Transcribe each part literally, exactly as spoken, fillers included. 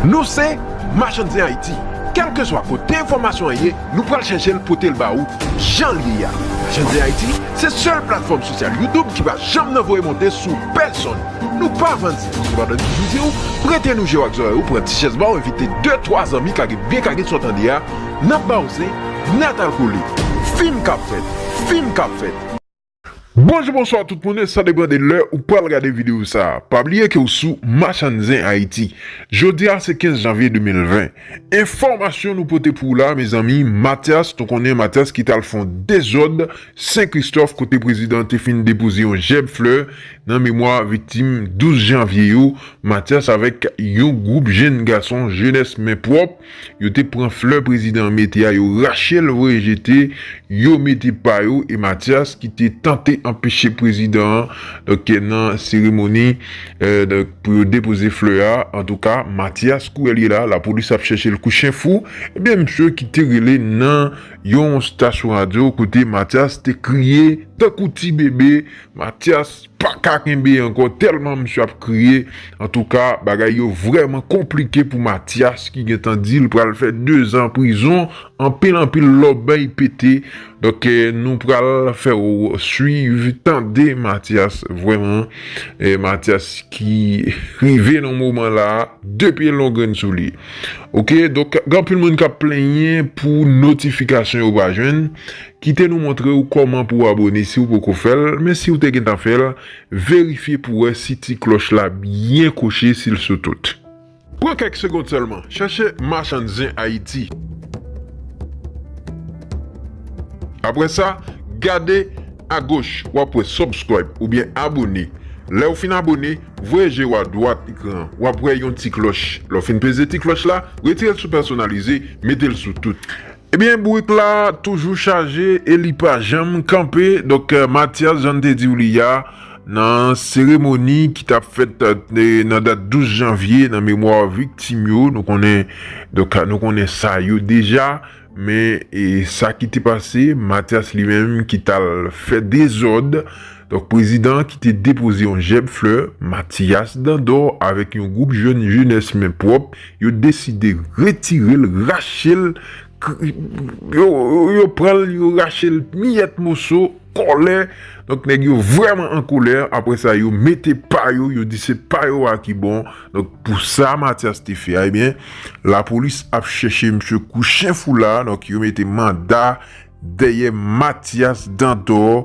Nou se Machann Zen Ayiti. Kèlkeswa kote enfòmasyon an ye, nou pral chèche l pote l ba ou jan l ye a. Machann Zen Ayiti se sèl platfòm sosyal YouTube ki pa janm nan voye monte sou pèsonn. Nou pa vann zen. Sepandan, nou toujou di w, prete nou je w ak zòrèy ou, pran ti chèz ba w, envite de, twa zanmi, kage byen kage sa w tande a, n ap ba w zen, n a t al kole. Fim k ap fèt, fim k ap fèt. Bonjou, bonswa tout moun, e sa depann de lè ou pral gade videyo sa a. Pa bliye ke w sou Machann Zen Ayiti. Jodi a se kenz janvye de mil ven. Enfòmasyon nou pote pou w la, mezanmi, Mathias, nou konnen Mathias ki t al fè yon dezòd Sen Kristòf kote prezidan an te fin depoze yon jèb flè nan memwa viktim douz janvye yo. Mathias avèk yon gwoup jenn gason jenès men pwòp, yo te pran flè prezidan an mete a, yo rache l voye jete, yo mete pa yo, e Mathias ki te tante anpeche prezidan an, donk, nan seremoni, eh, donk, pou yo depoze flè a, antouka, Mathias, kounye a la, lapolis ap chèche l kou chen fou, ebyen, misye ki te rele nan yon stasyon radyo kote Mathias te kriye tankou ti bebe, Mathias pa ka kenbe ankò, tèlman misye ap kriye. Antouka, bagay yo vrèman konplike pou Mathias ki gentan di l pral fè dezan prizon, anpil, anpil lòbèy pete. Donk, eh, nou pral fè w swiv, tande Mathias, vrèman, eh, Mathias ki rive nan moman la, de pye l yon grenn sou li. Oke, donk, gen anpil moun k ap plenyen pou notifikasyon yo pa jwenn. Kite nou montre w kòman pou w abone si w poko fè l, men si w te gentan fè l, verifye pou w wè si ti klòch la byen koche, si l sou tout. Pran kèk segond sèlman, chèche Machann Zen Ayiti. Apre sa, gade agoch, w ap wè subscribe oubyen abone. Lè w fin abone, voye je w adwat ekran an, w ap wè yon ti klòch. Lè w fin peze ti klòch la, retire l sou pèsonalize, mete l sou tout. Ebyen, bourik la toujou chaje e li pa janm kanpe. Donk, eh, Mathias, jan n te di w li a, nan seremoni ki t ap fèt, eh, nan dat douz janvye, nan memwa viktim yo, nou konnen, donk, nou konnen sa yo deja, men, e, sa ki te pase, Mathias li menm ki t al fè dezòd, donk, prezidan ki te depoze yon jèb flè, Mathias Dandor, avèk yon gwoup jèn jenès men pwòp, yo deside retire l, rache l, k-, yo, yo, yo pran l, yo rache l miyèt moso, kòlè. Donk, nèg yo vrèman an kolè. Apre sa, yo mete pa yo, yo di se pa yo a ki bon. Donk, pou sa Mathias te fè a, ebyen, lapolis ap chèche misye kou chen fou la. Donk, yo mete manda dèyè Mathias Dandor.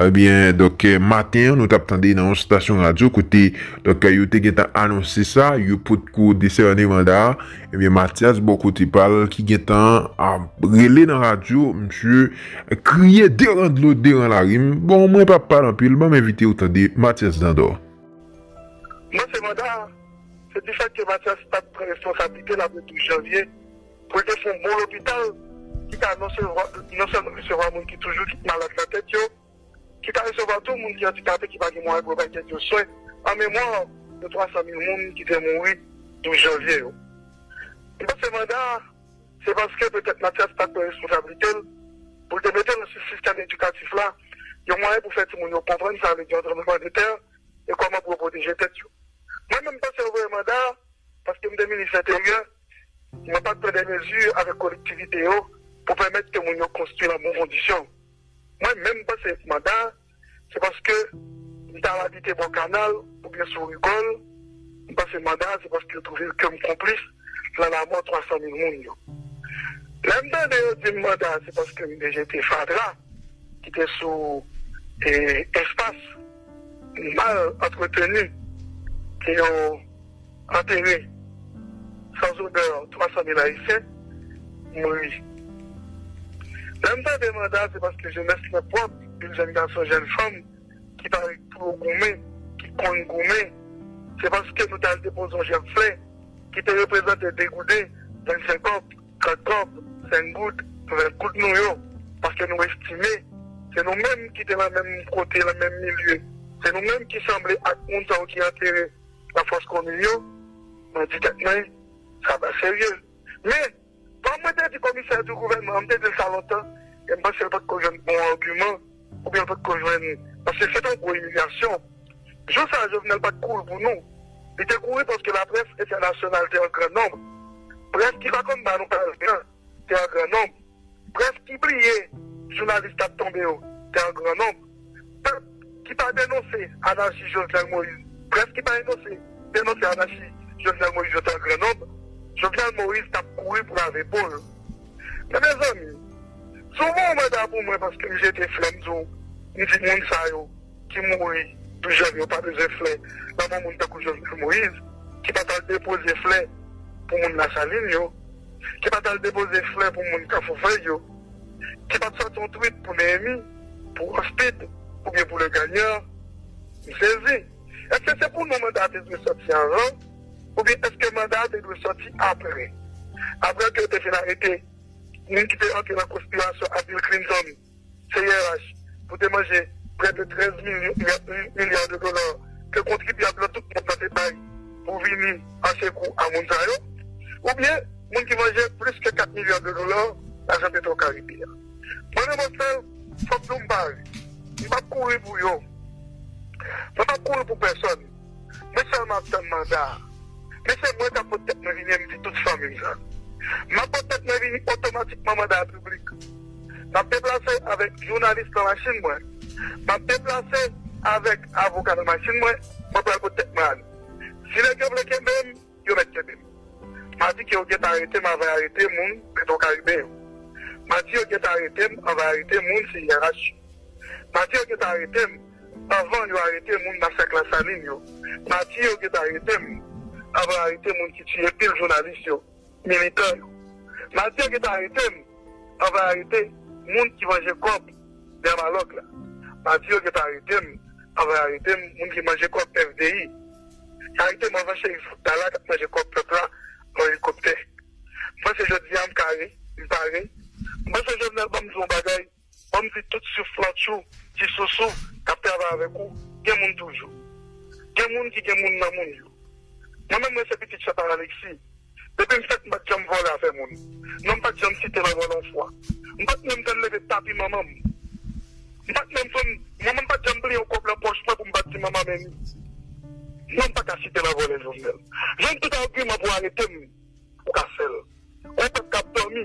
Ebyen, donk, eh, maten an, nou t ap tande nan yon stasyon radyo kote, donk, yo te gentan anonse sa, yo potko desène manda a. Ebyen, Mathias, bò kote pa l, ki gentan ap rele nan radyo, misye kriye deran dlo, deran larim. Bon, mwen p ap pale anpil, ban m envite w tande Mathias Dandor. Mwen se manda, se di fèt ke Mathias t ap pran responsablite l apre douz janvye, pou l te fè yon bon lopital ki ka non sèlman, non sèlman resevwa moun ki toujou ki malad nan tèt yo, ki ka resevwa tou moun ki andikape ki pa gen mwayen pou yo bay tèt yo swen, an memwa de twa san mil moun ki te mouri douz janvye yo. M panse manda, se paske petèt Mathias pa t pran responsablite l, pou l te mete nan sistèm edikatif la, yon mwayen pou fè timoun yo konprann sa vle di yon tranblemanntè, e kòman pou yo pwoteje tèt yo. Mwen menm, m panse yo voye manda, paske m te minis enteryè, mwen pa t pran de mezi avèk kolektivite yo pou pèmèt ke moun yo konstwi nan bon kondisyon. Mwen menm, m panse manda, se paske m t al abite bò kanal oubyen sou Rigòl, m panse manda, se paske yo twouve ke m konplis nan lanmò twa san mil moun yo. Lè m tande yo di m manda, se paske m te jete fatra ki te sou, e, espas mal antreteni ke yo antere san zonè twa san mil Ayisyen, m ri. Lè m tande manda, se paske jenès lan pwòp, yon jèn gason, jèn fanm ki pare pou yo goumen, ki konn goumen. Se paske nou t al depoze yon jèb flè ki te reprezante de gouden, vennsenk kòb, trant kòb, senk goud, ven goud nou yo, paske nou estime se nou menm ki te nan menm kote, nan menm milye. Se nou menm ki sanble ak moun sa yo ki antere nan fòs komin yo. Mwen di tèt mwen, sa pa serye. Men, kòm mwen te di komisè di gouvènman, m te di l sa lontan, e m panse l potko jwenn bon agiman, oubyen l potko jwenn, paske se te yon gwo imilyasyon. Jou sa a, Jovenel pa t kouri pou nou. Li te kouri paske laprès entènasyonal te an gran nonb. Près ki pa konn ba nou pale an te an gran nonb. Près ki bliye jounalis k ap tonbe yo te an gran nonb. Pèp ki pa denonse anachi Jovenel Moïse, près ki pa denonse, denonse anachi Jovenel Moïse yo te an gran nonb. Jovenel Moïse t ap kouri pou lave po l. Men mezanmi, si w voye yon manda pou mwen paske m jete flè, m di w, m di moun sa yo ki mouri douz janvye yo pa bezwen flè, lanmò moun tankou Jovenel Moïse, ki pa t al depoze flè pou moun Lasalin yo, ki pa t al depoze flè pou moun Kafou Fèy yo, ki pa t sòti yon twit pou Neyemi, pou Rospid, oubyen pou Leganyan, m sezi. Èske se pou nou manda a te dwe sòti anvan, oubyen èske manda a te dwe sòti apre? Apre ke yo te fin arete moun ki te antre nan konspirasyon ak Bill Clinton, C I R H, pou te manje prè de trèz milyon, milya de dola ke kontribyab nan tout mond lan te bay pou vini an sekou a moun sa yo, oubyen moun ki manje plis ke kat milya de dola lajan Petro Karibe a. Mwen menm, Osnel, fòk nou m pare. M p ap kouri pou yo. Mwen p ap kouri pou pèsòn. Mwen sèlman ap tann manda a. Men se mwen k ap pot tèt mwen vini e m di tout fanmi m sa. M ap pot tèt mwen vini otomatikman manda a piblik. M ap deplase avèk jounalis nan machin mwen. M ap deplase avèk avoka nan machin mwen. Mwen pral pot tèt mwen ale. Si nèg yo vle kenbe m, yo mèt kenbe m. M a di ke yo gentan arete m anvan y arete moun Petro Karibe yo. M a di yo gentan arete m anvan y arete moun C I R H yo. M a di yo gentan arete m anvan yo arete moun Masak Lasalin yo. M a di yo gentan arete m anvan y arete moun ki tiye pil jounalis yo, militan yo. M a di yo gentan arete m anvan y arete moun ki manje kòb Dermalog la. M a di yo gentan arete m anvan y arete m moun ki manje kòb F D I. Y arete m anvan Cherif Abdallah k ap manje kòb pèp la nan elikoptè. M panse jodi a m kare, m pare. M panse Jovenel ban m di yon bagay, ban m di tout souflantchou, ti sousou k ap travay avèk ou, gen moun toujou. Gen moun ki gen moun nan moun yo. Mwen menm mwen se pitit Chantal Alexis. Depi m fèt m pa t janm vòlè afè moun. Non, m pa t janm site nan vòlè yon fwa. M pa t menm janm leve tapi manman m. M pa t menm janm, manman m pa t janm bliye yon kòb nan pòch mwen pou m pa t di manman men li. Non, m pa ka site nan vòlè Jovenel. Jwenn tout agiman pou arete m, ou ka fè l. Yon pèp k ap dòmi.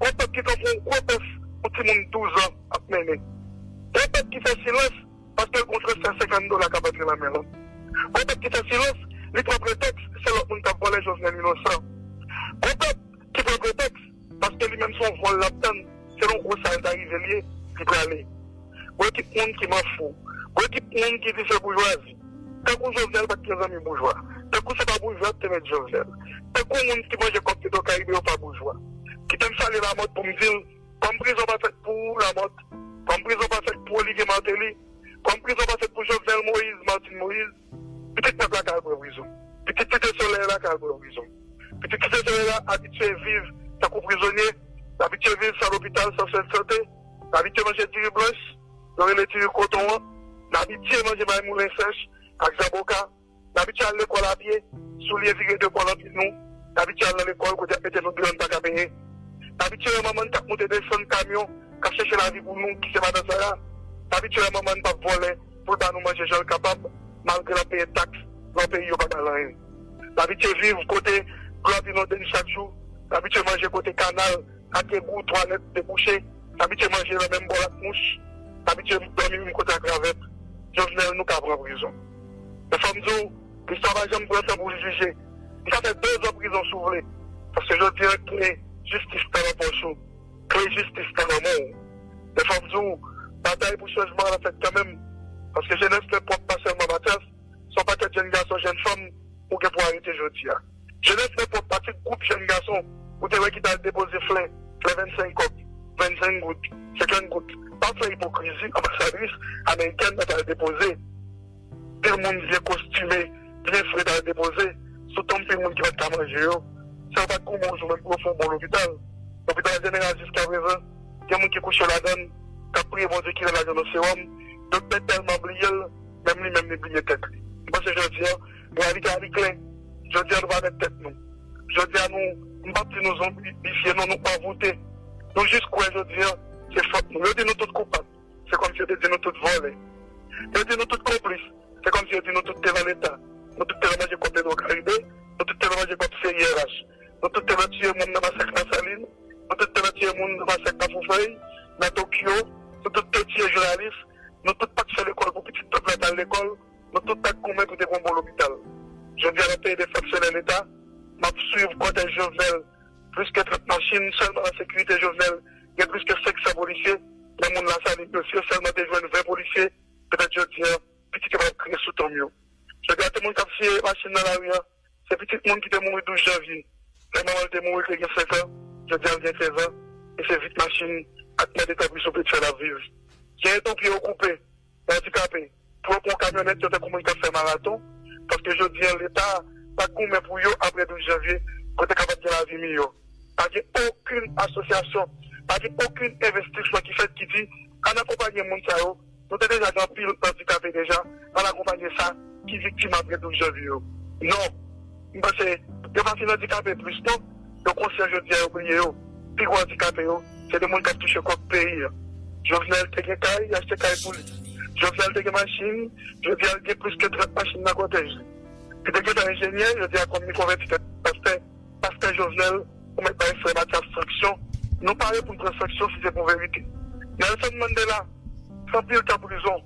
Yon pèp ki tankou yon gwo bèf yon timoun douz an ap mennen. Yon pèp ki fè silans paske l gon transfè senkant dola k ap antre nan men l. Yon pèp ki fè silans, li pran pretèks se lòt moun k ap vòlè Jovenel inosan. Yon pèp ki pran pretèks paske li menm se yon vòl l ap tann, se nan yon gwo sal ta rive l ye, li prale. Gwo ekip moun ki manfou. Gwo ekip moun ki di se boujwazi. Tankou Jovenel pa t gen zanmi boujwa. Tankou se pa boujwa ki te met Jovenel. Tankou moun ki manje kòb Petro Karibe yo pa boujwa. Kite m salye Lamòt pou m di l, kòm prizon pa fèt pou Lamòt, kòm prizon pa fèt pou Olivier Martelly, kòm prizon pa fèt pou Jovenel Moïse, Martine Moïse, pitit pèp la ka al pran prizon. Pitit Site Solèy la ka al pran prizon. Pitit Site Solèy la abitye viv tankou prizonye, l abitye viv san lopital, san swen de sante, l abitye manje diri blanch, yo rele diri koton an, l abitye manje may moulen sèch ak zaboka, l abitye al lekòl a pye, soulye vire de bò nan pye nou, l abitye al nan lekòl kote y ap mete nou deyò n pa ka peye. L abitye wè manman n k ap moute desann kamyon, k ap chèche lavi pou nou, ki se madan Sara. L abitye wè manman n p ap vòlè pou l ba nou manje jan l kapab, malgre l ap peye taks nan yon peyi yo pa ba l anyen. L abitye viv kote dlo ap inonde n chak jou. L abitye manje kote kanal ak egou, twalèt debouche. L abitye manje nan menm bòl ak mouch. L abitye dòmi menm kote ak ravèt. Jovenel, nou ka pran prizon. Men fò m di w, listwa pa janm pran tan pou l jije. Li ka fè dezan prizon si w vle. Paske jodi a, kle jistis la nan pòch ou. Kle jistis la nan men w. Men fò m di w, batay pou chanjman an ap fèt kanmenm. Paske jenès nan pwòp pa sèlman Matyas, se yon pakèt jèn gason, jèn fanm ou gen pou arete jodi a. Jenès nan pwòp pa ti gwoup jèn gason ou te wè ki t al depoze flè, flè vennsenk kòb, vennsenk goud, senkant goud. Pa fè ipokrizi, anbasadris amerikèn nan t al depoze. Pil moun byen kostime, byen fre t al depoze sou tonm pil moun ki pa t ka manje yo. Sa yo pa t goumen yon jou menm pou yo fè yon bon lopital. Lopital jeneral jiskaprezan, gen moun ki kouche ladan l, k ap priye Bondye kilè l al jwenn yon sewòm. Doktè tèlman bliye l, menm li menm li bliye tèt li. M panse jodi a, reyalite a li klè. Jodi a nou pa mèt tèt nou. Jodi a nou, m p ap di nou zonbifye non, nou anvoute. Nou jis kwè jodi a, se fòt nou. Yo di nou tout koupab. Se kòmsi yo te di nou tout vòlè. Yo di nou tout konplis. Se kòmsi yo di nou tout te nan Leta. Nou tout te nan manje kòb Petwokaribe. Nou tout te nan manje kòb C I R H. Nou tout te nan tiye moun nan Masèk Lasalin. Nou tout te nan tiye moun nan Masèk Kafoufèy, nan Tokyo. Nou tout te tiye jounalis. Nou tout pa t fè lekòl pou pitit pèp la t al lekòl. Nou tout t ap goumen pou te gen yon bon lopital. Jodi a, nan peyi de fonksyonè Leta, m ap swiv kòtèj Jovenel, plis ke trant machin, sèlman nan sekirite Jovenel, gen plis ke senk san polisye, nan moun Lasalin yo, si yo sèlman te jwenn ven polisye, petèt jodi a, pitit yo p ap kriye sou tonm yo. Jodi a, timoun k ap siye machin nan lari a, se pitit moun ki te mouri douz janvye. Lè manman l te mouri, l te gen senk an, jodi a, l gen kenz an, e se vit machin ak mande tanpri souple t fè l ap viv. Gen tou pye yo koupe, andikape, pou yo pran yon kamyonèt, yo tankou moun k ap fè maraton, paske jodi a, Leta pa goumen pou yo apre douz janvye, pou yo te kapab gen lavi miyò. Pa gen okenn asosyasyon, pa gen okenn envestisman ki fèt ki di, ann akonpanye moun sa yo, nou te deja gen anpil andikape deja, ann akonpanye sa ki viktim apre douz janvye yo. Non, m panse, yo pa fin andikape plis non, yo konsyan jodi a yo bliye yo. Pi gwo andikape yo, se de moun k ap touche kòb peyi a. Jovenel te gen kay, li achte kay pou li. Jovenel te gen machin, jodi a l gen plis ke trant machin nan kòtèj li. Li te gentan enjenyè, jodi a kòm li konvèti tèt pastè, pastè Jovenel, ou mèt bay frè Mathias sanksyon. Nou pare pou n pran sanksyon si se pou verite. Nelson Mandela, fè anpil tan prizon.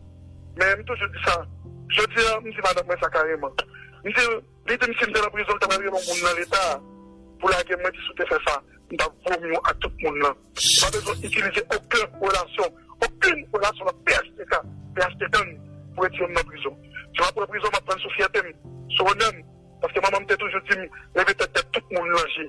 Men m toujou di sa. Jodi a, m di madanm mwen sa kareman. M di l, li di m si m te nan prizon, l ta pral rele yon moun nan Leta pou lage m, mwen di si w te fè sa, m t ap vomi w ak tout moun nan. Ou pa bezwen itilize okenn relasyon, okenn relasyon nan P H T K, P H T gang pou retire m nan prizon. Si m ap pran prizon, m ap pran l sou fyète m, sou onè m, paske manman m te toujou di m, leve tèt, tèt tout moun nan je.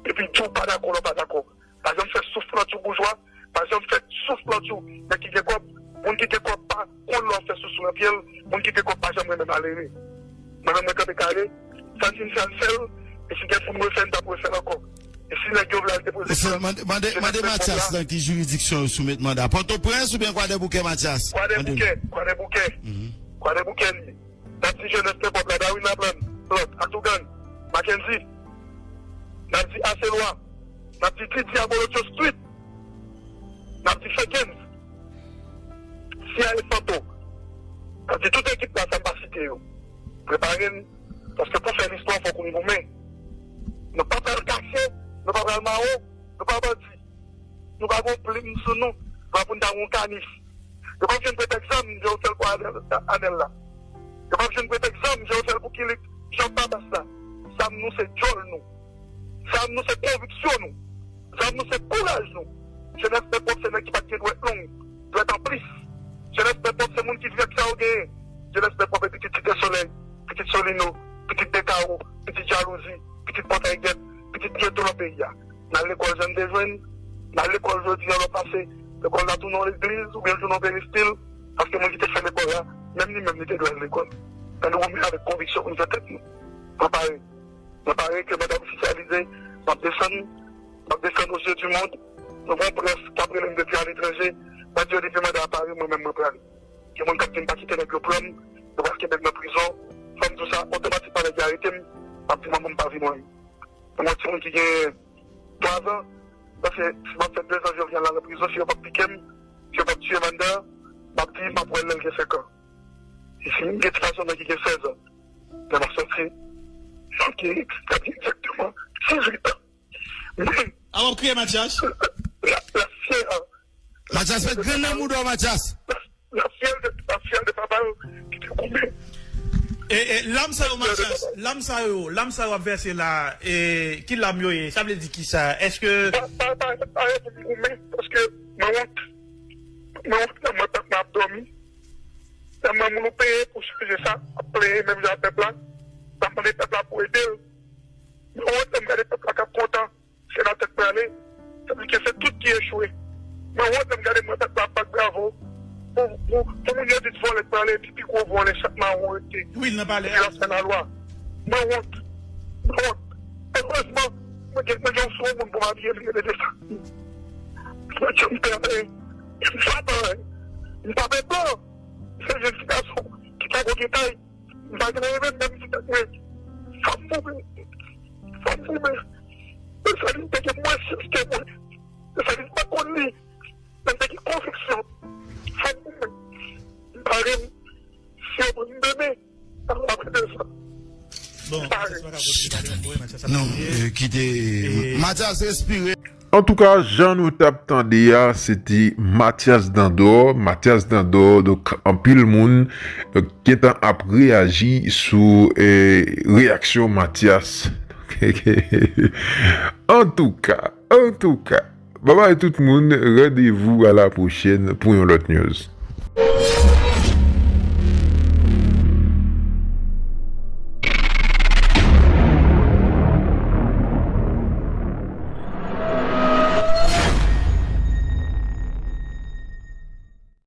Epi di w pa dakò lè w pa dakò. Pa janm fè souf plantye w boujwa, pa janm fè souf plantye w nèg ki gen kòb. Moun ki gen kòb pa konn lè w ap fè sousou nan pye l, moun ki gen kòb pa janm renmen malere. Mwen menm mwen kanpe kare, sa n di n fè n fè l, e si gen pou n refè n t ap refè l ankò. E si nèg yo vle al depoze kò yo, mande, mande Matyas nan ki jiridiksyon yo soumèt manda. Pòtoprens oubyen Kwadèboukè, Matyas? Kwadèboukè, Kwadèboukè. Kwadèboukè li ye. N ap di jenès Pepòp la, Darwin Laplann, Plante, Atougang, Mackendy. N ap di Aselwa. N ap di Didi Abolotyo Street. N ap di Fekens. Siya e Fanto. N ap di tout ekip la, sa m pa site yo. Prepare n, paske pou fè listwa, fòk ou goumen. Nou pa pral kache, nou pa pral mawon, nou pa bandi. Nou pa gon plim sou nou, pa pou n ta gon kanif. Yo p ap jwenn pretèks zam, jan yo fè l pou Anèl, Anèl la. Yo p ap jwenn pretèks zam, jan yo fè l pou Kilik, Jan Babas la. Zam nou se djòl nou. Zam nou se konviksyon nou. Zam nou se kouraj nou. Jenès Pepòp se nèg ki pa t gen dwèt long, dwèt an plis. Jenès Pepòp se moun ki di ak sa yo genyen. Jenès Pepòp e pitit Site Solèy, pitit Solino, pitit Dekawo, pitit Jalouzi, pitit Pòtay Gèt, pitit gen tou nan peyi a. N al lekòl jan n te jwenn, n al lekòl jodi a lè w pase, lekòl la tounen yon legliz oubyen l tounen yon peristil, paske moun ki te fè lekòl la, menm li menm li te dwe al lekòl. Ann goumen avèk konviksyon pou n fè tèt nou. Prepare. Prepare ke manda ofisyalize, m ap desann, m ap desann aux yeux du monde. Nou gen yon près k ap rele m depi aletranje, m ap di yo depi manda a pare, mwen menm mwen prale. Gen moun k ap di m pa kite nèg yo pran m, yo pral kenbe m nan prizon. Fò m di w sa, otomatikman nèg yo arete m, m ap di manman m pa vin wè m. Mwen yon timoun ki gen twa zan, paske si m ap fè de zan jodi a la nan prizon, si yo p ap pike m, si yo p ap tiye m anndan, m ap di m ap wè l lè l gen senk an. E si m gen ti gason mwen ki gen sèz an, lè m ap sòti, m ap gen, m ap gen egzakteman dizuit an. Men, a w ap kriye, Matyas? La, la fyè, an. Matyas, met grenn nan mouda w, Matyas. La, la fyè de, la fyè de papa yo ki te goumen. E, e, lam sa yo, Matyas, lam sa yo, lam sa yo ap vèse la, e, ki lam yo ye? Sa vle di ki sa? Èske pa, pa, pa, pa, pa, pou m goumen, paske mwen wont. Mwen wont lè m wè pèp la ap dòmi. Lè m wè moun ou peye pou chanje sa, ap plenyen menm jan ak pèp la. L ap mande pèp la pou ede l. Mwen wont lè m gade pèp la k ap kontan. Senatè k prale, sa vle di ke se tout ki echwe. Mwen wont lè m gade, m wè pèp la ap bat bravo pou, pou, pou moun yo di vòlè k prale, epi pi gwo vòlè chat mawon rete. Wi, l nan palè a. Epi l ap fè lalwa. Mwen wont. Mwen wont. Erezman, mwen gen, mwen gen yon sou moun pou m abiye, li rele de sa. Mwen di m pè anyen. M pa pè anyen. M pa pè blan. Se jèn ti gason ki pa gon detay. M pa gen anyen menm, menm si tèt mwen. Fanm goumen. Fanm goumen. Desalin te gen mwens chans ke mwen. Desalin pa konn li. Men m te gen konviksyon. Fanm goumen. M pare m. Si yo pran m demen, sa va apre de zan. Chita tande. Non, euh, kite Mathias respire. Antouka, jan nou t ap tande a, se te Mathias Dandor. Mathias Dandor, donk, anpil moun, donk, gentan ap reyaji sou eh, reyaksyon Mathias. Antouka, antouka, babay tout moun, randevou a la pwochèn pou yon lòt news.